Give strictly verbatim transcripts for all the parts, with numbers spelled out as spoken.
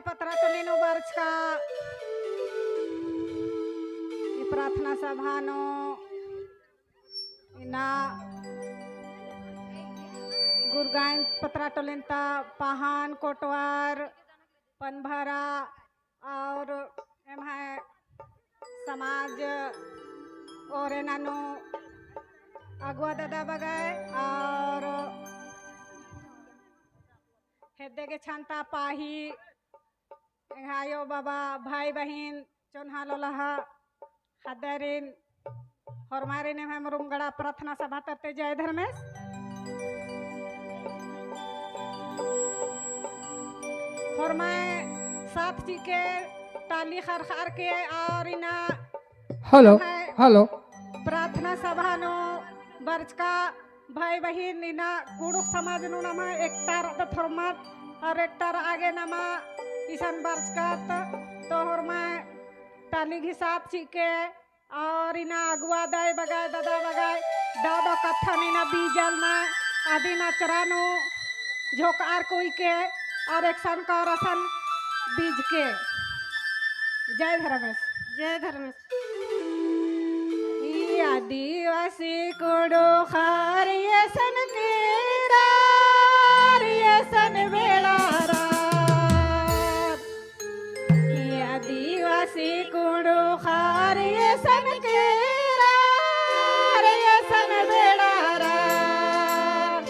पतरा टोली नू बरचका ई प्रार्थना सभा नू इन्ना गुरगांव पतरा टोलिन ता पहान, कोटवार, पनभरा और एम्है समाज और एन्ने नू अगुवा दादा बग्गे और हेद्दे गे छन्ता पाही एंग्है आयो बाबा, भाई बहिन, चोन्हा लोलहा, ख़द्दारिन, होरमारिन एम्है मुरुम गड़ा प्रार्थना सभा तरती जय धर्मेस। होरमाय साथ चिके, ताली खरखर के, और इन्ना हेलो, एम्है हेलो। प्रार्थना सभा नू बरचका भाई बहिन, इन्ना कुँड़ुख़ समाज नू नमा एकता रअदत होरमत और एकता रआ गे नमा इसन बरचकत। तो होरमाय ताली गही साथ चिके और इन्ना अगुवा दाई बग्गे, दादा बग्गे, दव दव कत्थन इन्ना बीजल ना अदिन अचरा नू झोंकअर कुई के और एकसन का और असन बीज के। जय धर्मेस। जय धर्मेस। ई आदिवासी कुँड़ुख़र एसन केरा, एसन बेड़ा रअदर। ई आदिवासी कुँड़ुख़र एसन केरा, एसन बेड़ा रअदर।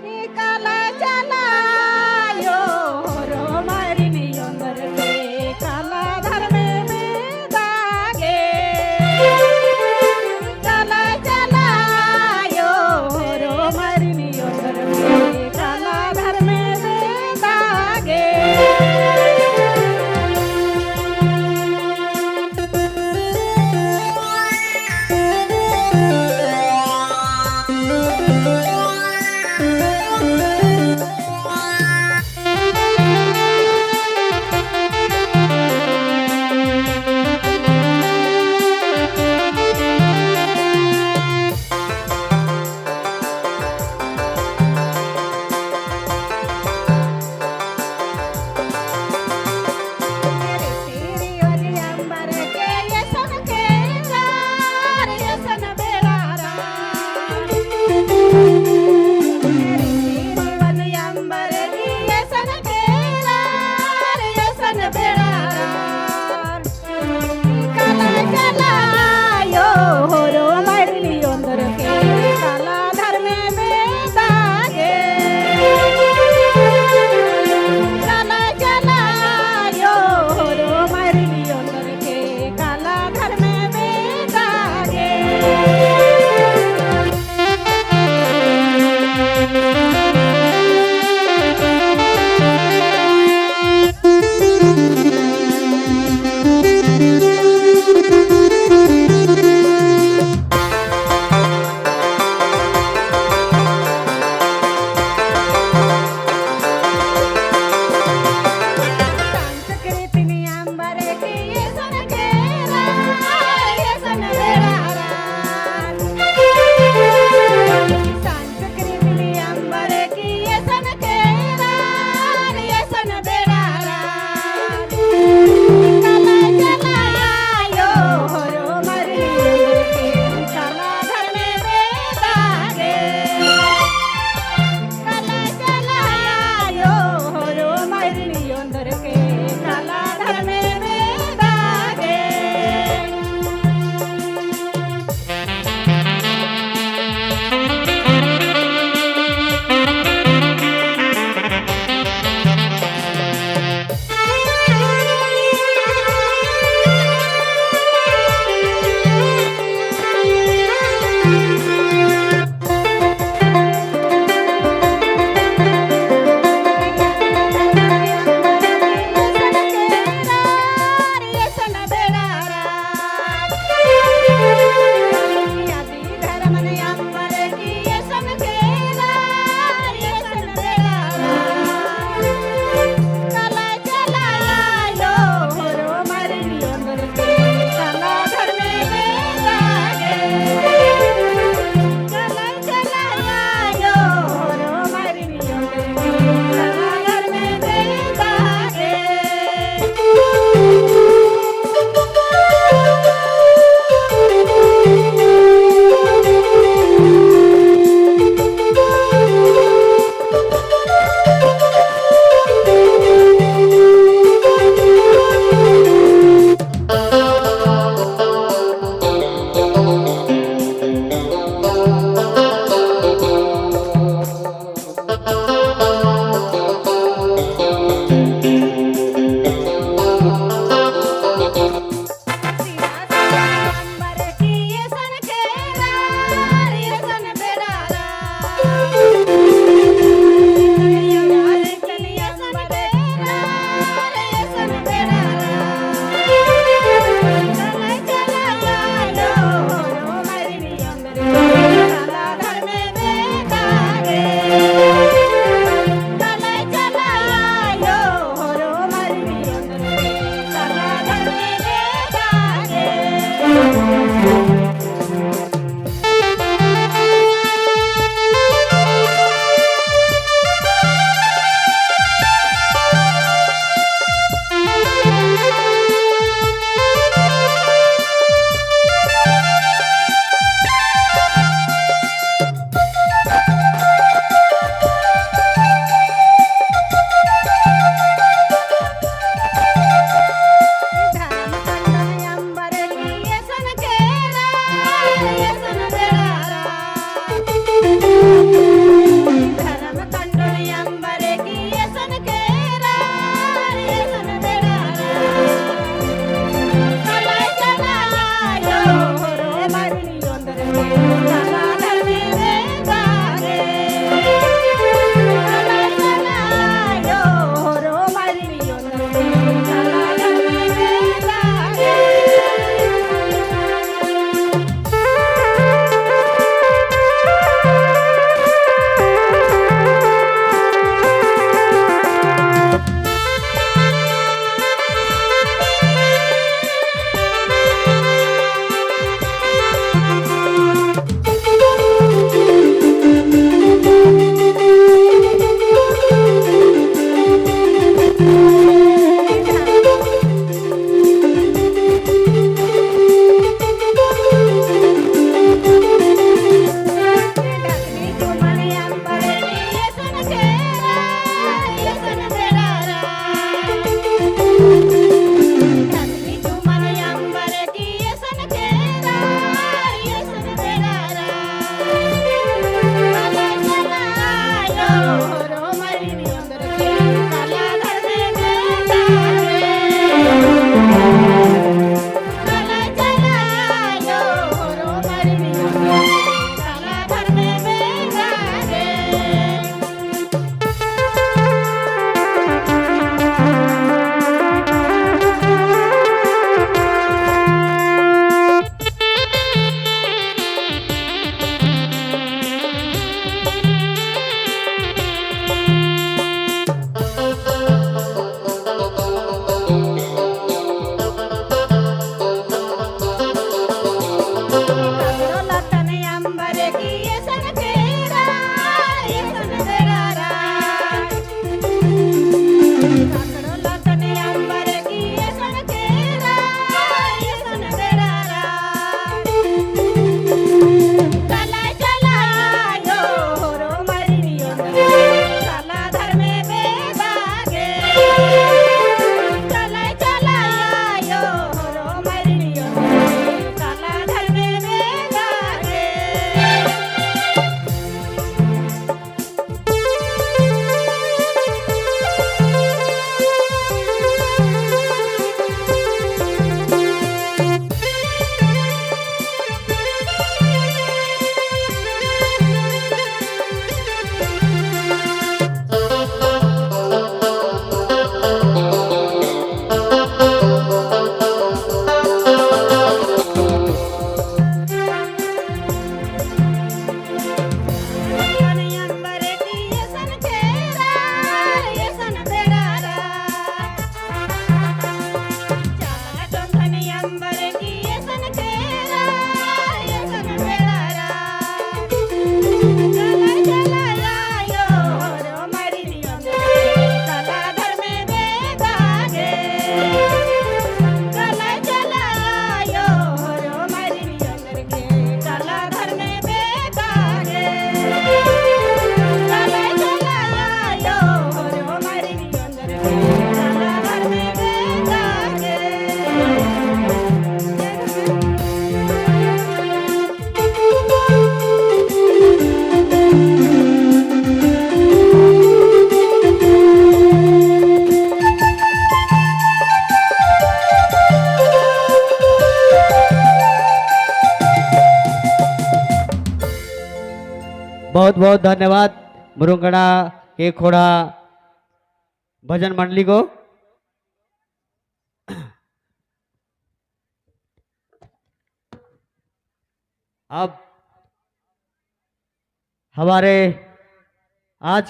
ई काला चलायो होरमारिन ओन्दर पे, काला धर्मे बेदा गे। काला चलायो होरमारिन ओन्दर पे, काला धर्मे बेदा गे। बहुत बहुत धन्यवाद मुरुंगड़ा के खोड़ा भजन मंडली को। अब हमारे आज की